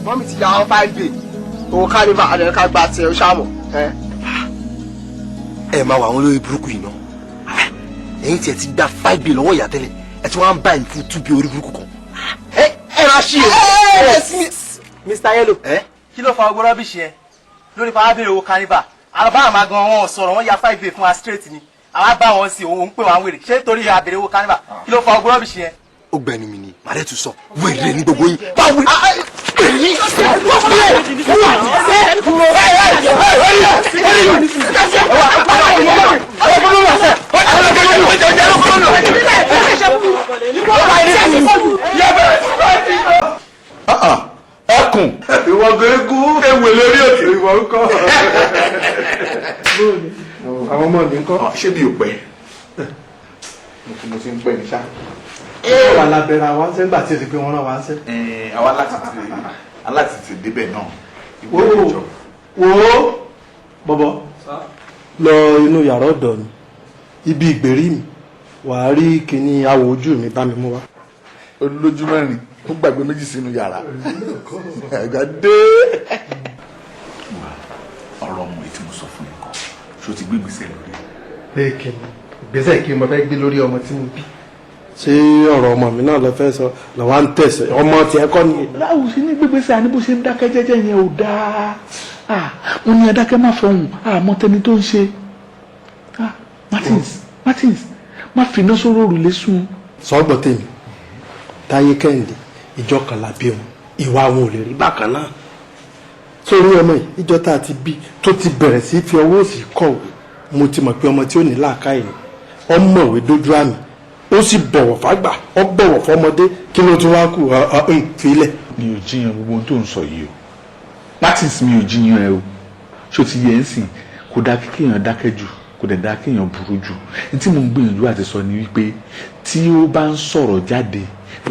Mummy ti ya wọn 5 bay. Owó carnival àdéhùn gba tiẹ̀ ó ṣàmọ̀. Ẹ máa wà àwọn olórí burúkú yìí náà. Ẹ̀yin tiẹ̀ ti gba 5 bay lọ́wọ́ ìyá tẹ́lẹ̀, ẹ tí wọ́n á ń bá ẹ̀ fún 2 bay orí burúkú kan. Ẹ máa ṣí e. Mr. Yellow, kí ló fa ọgbọ́n rubbish yẹn lórí fa abẹ́rẹ́ owó carnival? Àlọ́bá àmà gan wọn sọ̀rọ̀, wọn ya 5 bay fún wa straight ni. Àwa bá wọn sí òun ń pè wọn wèrè, ṣé torí abẹ́rẹ́ owó carnival? Kí ló fa ọgbọ́n rubbish yẹn? Ó gbẹnu mi ni màá dẹ̀ tún sọ, wèrè ní gbogbo yín. Báwo wèrè yín? Ẹkùn ìwọ gbẹ́gún ewé lórí òkè. Ìwọ ń kọ́? Àwọn ọmọ mi ń kọ́? Ṣé mi ò pẹ́? Mo ti ń pẹ́ ní ṣá. Wà lábẹ́rẹ́ àwọn ṣẹ́ ńgbà tí èsì pé wọ́n rán wa ń ṣẹ́. Àwa láti tètè débẹ̀ náà. Wo wo bọ̀bọ̀, lọ inú yàrá ọ̀dọ̀ mi, ibi ìgbèrí mi, wàá rí kíní awò ojú mi, bá mi mú wá. Olójú mẹ́rin, ó gbàgbé méjì sínú yàrá ẹ̀gbá dé. Ọ̀rọ̀ ọmọ èyí tí mo sọ fún yín kan, ṣó ti gbé ìgbésẹ̀ lórí ẹ̀? Pé kíni ìgbésẹ̀ kí mo fẹ́ gbé lórí ọmọ tí mo bí? Ṣé ọ̀rọ̀ ọmọ mi náà lọ fẹ́ sọ lọ́wọ́ à ń tẹ̀sẹ̀ ọmọ tiẹ̀ kọ́ ni? Láwùjọ sí ní gbégbèsè àní bó ṣe ń dákẹ́ jẹ́jẹ́ yẹn ò dáa. Wọ́n ní adákẹ́ má fọhùn àmọ́ tẹni tó ń ṣe. Martins, Martins, má finá sóró òrùlé sùn. Sọ́gbọ̀n tèmi, Táyé Kẹ́hìndé, ìjọ kan la bí wọn, ìwà wọn ò lè rí bákan náà. Sórí ọmọ yìí, ìjọ tá a ti bí tó ti bẹ̀rẹ̀ sí fi ọwọ́ òsì kọ̀wé, mo ti mọ̀ pé ọmọ tí ó ní làákàyè ni. Ọmọwé dójú àmì, ó sì bọ̀wọ̀ fágbà, ó bọ̀wọ̀ fọmọdé. Kí ló tún wá kù? Filẹ̀. Mi ò jiyàn gbogbo ohun tó ń sọ yìí o, Martins, mi ò jiyàn ẹ o. Ṣó ti yẹ ń sìn? Kò dáa kí kéèyàn dákẹ́ jù, kò dẹ̀ dáa kéèyàn burú jù. Ní tí mò ń gbìyànjú àti sọ ni wípé tí ó bá ń sọ̀rọ̀ jáde,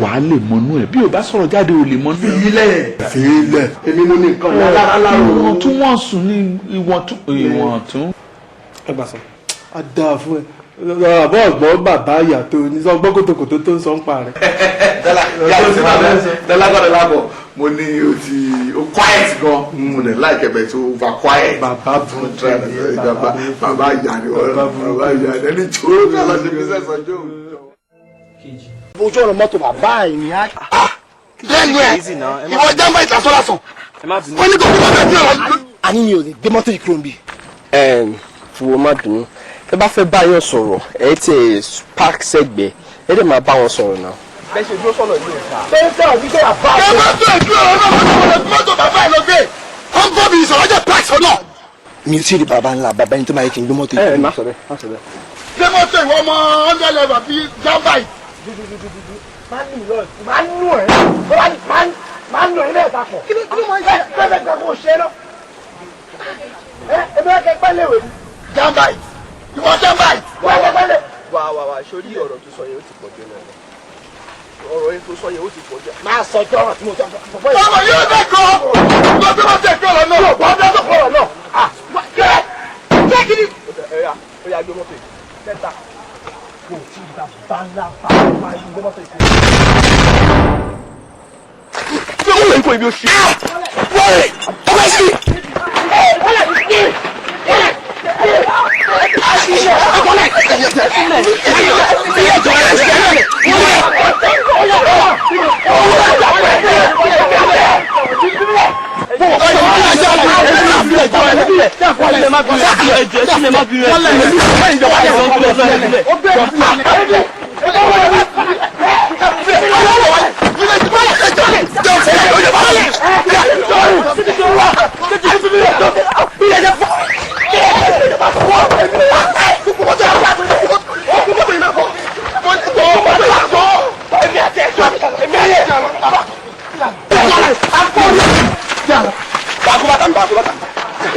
wàá lè mọnú ẹ̀. Bí o bá sọ̀rọ̀ jáde, ò lè mọnú ẹ̀. Filẹ̀, filẹ̀, èmi mo ní nǹkan lára lára. Ìwọ̀ntúnwọ̀nsùn ní ìwọ̀ntún. Ẹ gbà sọ, a dáa fún ẹ. Àbọ̀ ọ̀gbọ́n bàbá ìyá tó ní sọ gbọ́ kòtòkòtò tó ń sọ ń pa rẹ̀. Dọ́là kọ́ dọ́là bọ̀, mo ní o ti o quiet gan, mo dẹ̀ like ẹ̀ bẹ̀ tó over quiet. Bàbá burúkú. Bàbá bàbá ìyá ni wọ́n, bàbá ìyá ni ẹni tó ká lọ sí business ọjọ́ òun. Ojú ọ̀nà mọ́tò bàbá ẹ̀ ní á. Lẹ́nu ẹ̀, ìwọ jẹ́mbà ìtàsọ́lásán, wọ́n ní kò kí wọ́n fẹ́ bí ọ̀rọ̀. Àní mi ò lè gbé mọ́tò yìí kúrò níbí. Fúwo, má bínú. Ẹ bá fẹ́ báyọ̀ sọ̀rọ̀, ẹ ti park sẹ́gbẹ̀ẹ́, ẹ dẹ̀ máa bá wọn sọ̀rọ̀ náà. Bẹ́ẹ̀ ṣe dúró sọ̀nà yìí ò dáa. Bẹ́ẹ̀ fẹ́ òbí kẹ́ bàbá. Ẹ má tó ìdúró ọ̀rọ̀ náà, mọ́tò bàbá ẹ̀ lọ gbé, wọ́n bọ́ mi ìsọ̀rọ̀ jẹ́ park sọ́nà. Mi ò tí ì rí bàbá ńlá bàbá yín tó máa yẹ kí n gbé mọ́tò yìí. Ẹ má sọ bẹ́ẹ̀, má sọ bẹ́ẹ̀. Gbé mọ́tò, ìwọ ọmọ hundred level bíi jamba yìí. Máa nù lọ, máa nù ẹ, máa nù ẹ lẹ́ẹ̀ta pọ̀. Kí ló máa ń ṣe bẹ́ẹ̀ bẹ́ẹ̀ kò ṣe lọ. Ẹ ẹ bẹ́ẹ̀ kẹ́ pẹ́ léwé. Jamba yìí, ìwọ jamba yìí. Wọ́n kẹ́ pẹ́ lé. Wà wà wà, sórí ọ̀rọ̀ tó sọ yẹn, ó ti pọ̀ jù náà. Ọ̀rọ̀ yẹn tó sọ yẹn, ó ti pọ̀ jù. Máa sọ jọ́ ọ̀rọ̀ tí mo sọ. Ọmọ yóò dé kọ́ lọ gbé mọ́tò ẹ̀kọ́ lọ náà. Wọ́n dẹ́ sọ̀rọ̀ náà. Kẹ́ kẹ́ kí ni. Ó yá, gbé mọ́tò yìí. Kẹta kò tí ì bá bá ńlá bá máa gbé mọ́tò yìí. Ṣé wọ́n lè kó ibi oṣù? Wọ́n lè ọkọ̀ sí.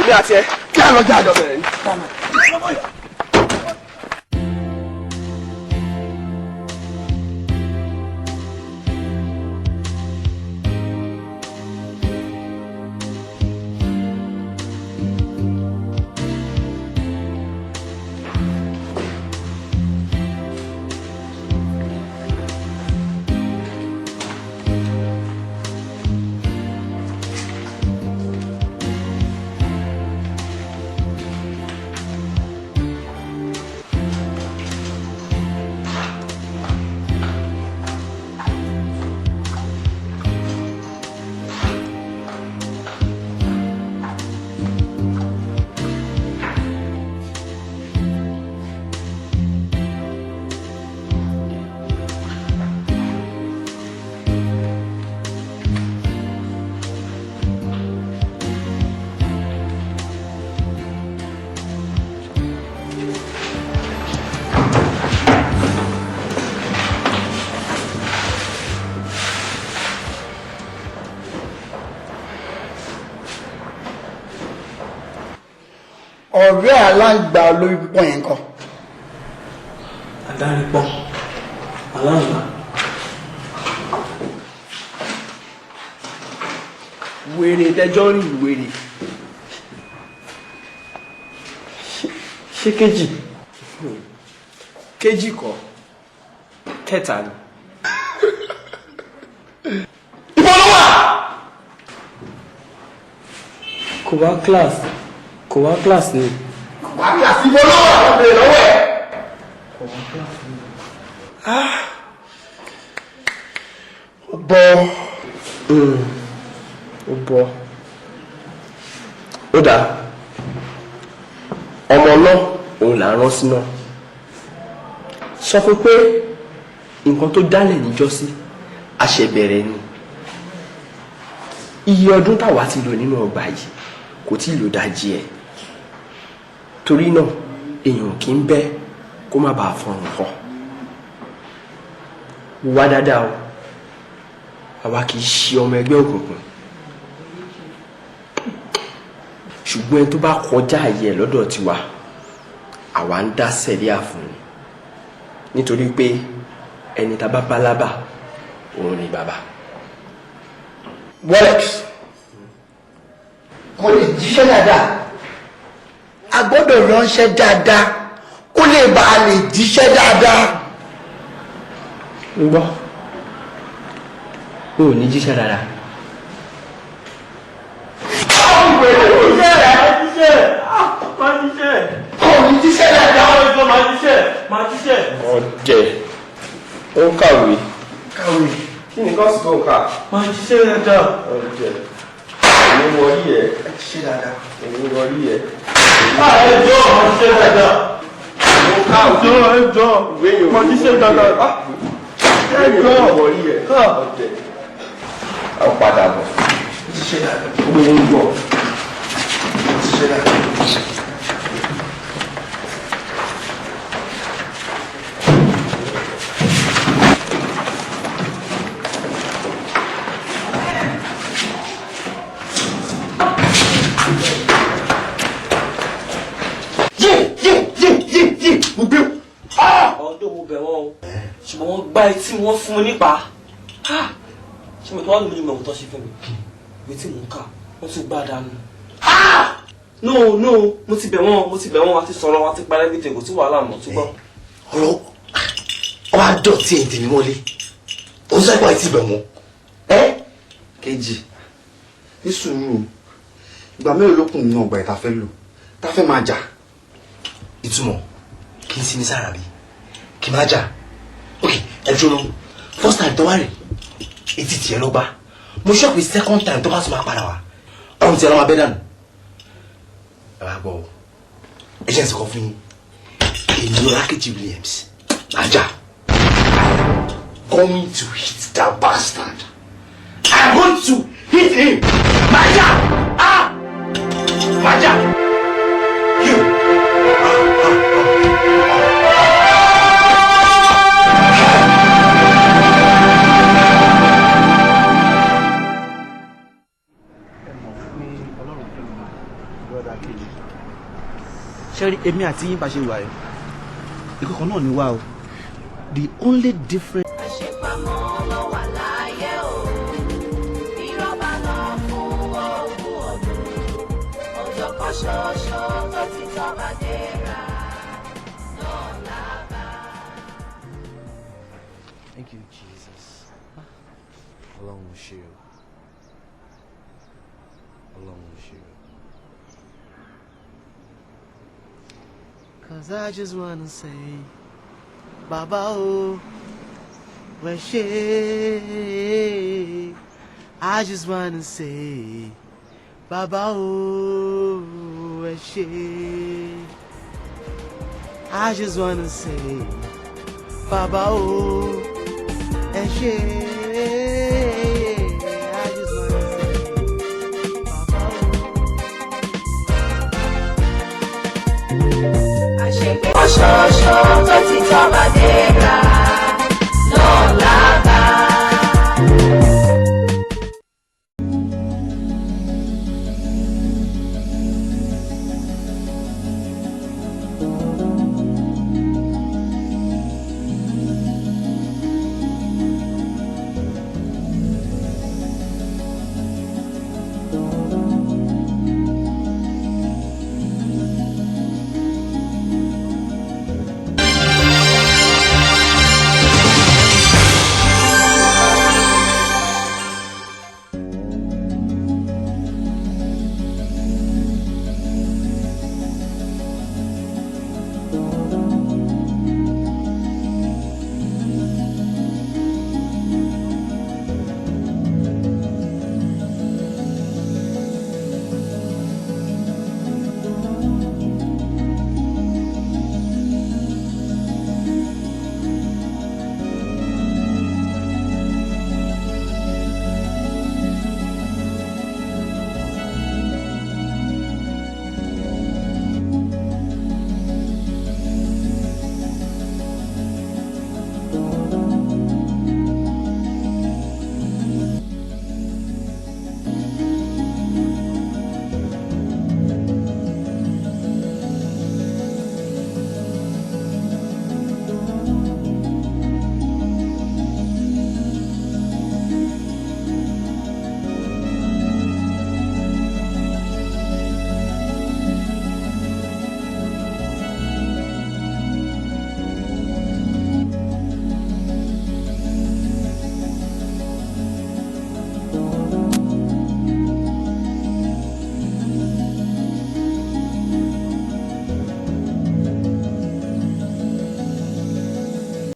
Èmi àti ẹ. Kí á lọ jà lọ. Ọ̀rẹ́ aláǹgbá olórí pípọ́n yẹn kọ́. Adarí pọ́n aláǹgbá. Wèrè tẹjọ́ rìn wèrè. Ṣé kejì? Kejì kọ́, kẹta ni. Ibo ló wà? Kò wá class, kò wá class ni. Wà á kíláàsì, ibo ló wà? Ó bèrè lọ́wọ́ ẹ̀. Ó bọ́, ó bọ́, ó dáa. Ọmọ náà òun là ń rán síná. Sọ fún pé nǹkan tó dálẹ̀ níjọ́sí àṣẹbẹ̀rẹ̀ ni. Iye ọdún táwa ti lò nínú ọgbà yìí kò tí ì lò dájí ẹ̀. Torí náà, èèyàn kì í bẹ́ kó má bàa fọrùn kọ. Wá dáadáa o, àwa kì í ṣe ọmọ ẹgbẹ́ òkùnkùn, ṣùgbọ́n ẹni tó bá kọjá àyè ẹ̀ lọ́dọ̀ tiwa, àwa ń dá sẹ̀ríà fún un, nítorí pé ẹni tá bá bá lábà òun ni bàbá. Walex kò lè jíṣẹ́ dáadáa. A gbọ́dọ̀ ránṣẹ́ dáadáa kó lè bá a lè jíṣẹ́ dáadáa. Ń gbọ́, o ò ní jíṣẹ́ dáadáa. Kò ní jíṣẹ́ dáadáa. Ọ̀dẹ̀ ó ń kàwé. Kàwé. Kí ni kọ́ọ̀sì tó ń kà? Máa jíṣẹ́ dáadáa. Ọ̀dẹ̀, èmi wọrí ẹ̀. Jíṣẹ́ dáadáa. Èmi wọrí ẹ̀. Ẹjọ́, máa jíṣẹ́ dáadáa. Ó kàwé. Ẹjọ́, ẹjọ́, ìwé yòó máa jíṣẹ́ dáadáa. Ẹjọ́ wọrí ẹ̀. Ọ̀dẹ̀, ó padà bọ̀. Jíṣẹ́ dáadáa. Ó ń bọ̀. Jíṣẹ́ dáadáa. Yé yé yé yé yé, mo gbé o. Ọdún mo bẹ̀ wọ́n o, ṣùgbọ́n wọ́n gbá etí wọn fún mi nípa. Ṣé mo tó wà lómi ìmọ̀ tó ṣe fún mi? Ìwé tí mò ń kà, wọ́n tún gbá dànù. No, no, mo ti bẹ̀ wọ́n, mo ti bẹ̀ wọ́n, àti sọ̀rọ̀, àti parí everything, kò sí wàhálà mọ́, túbọ̀. Ọ̀rọ̀ ọba dọ̀tí ẹ̀ tèmi mọ́lé, òun sọ pé àìsí ibẹ̀ wọn. Kejì, ní sùúrù o, ìgbà mélòó ló kù nínú ọgbà ẹ̀ tá fẹ́ lò tá fẹ́ máa jà? Ìtumọ̀ kí n sinmi sára mi kí n má jà? Ok, ẹ dúró. First time tó wá rè, etí tiẹ̀ ló gbá. Mo sọ pé second time tó bá tún máa padà wá, ọrùn tiẹ̀ ló máa bẹ́ dànù. Ẹ wá gbọ́ o, ẹ jẹ́ n sọ̀kọ́ fún yín. Èmi Ọlákejì Williams máa jà. Coming to hit that bastard. I'm going to hit him. Máa jà, ah, máa jà. You. Ṣẹ́rí, èmi àti yín bá ṣe wà yìí, ìkọ̀kọ̀ náà ni wá o. The only difference. Àṣepamọ́ ló wà láyé o. Irọ́ bá lọ fún 20 ọdún, ọjọ́ kan ṣoṣo tó ti tọ́ bá dé ra náà lábá. Thank you, Jesus. Ọlọ́run ṣe o. Ọlọ́run ṣe o. 'Cause I just wanna say, Baba o, ẹ ṣé. I just wanna say, Baba o, ẹ ṣé. I just wanna say, Baba o, ẹ ṣé.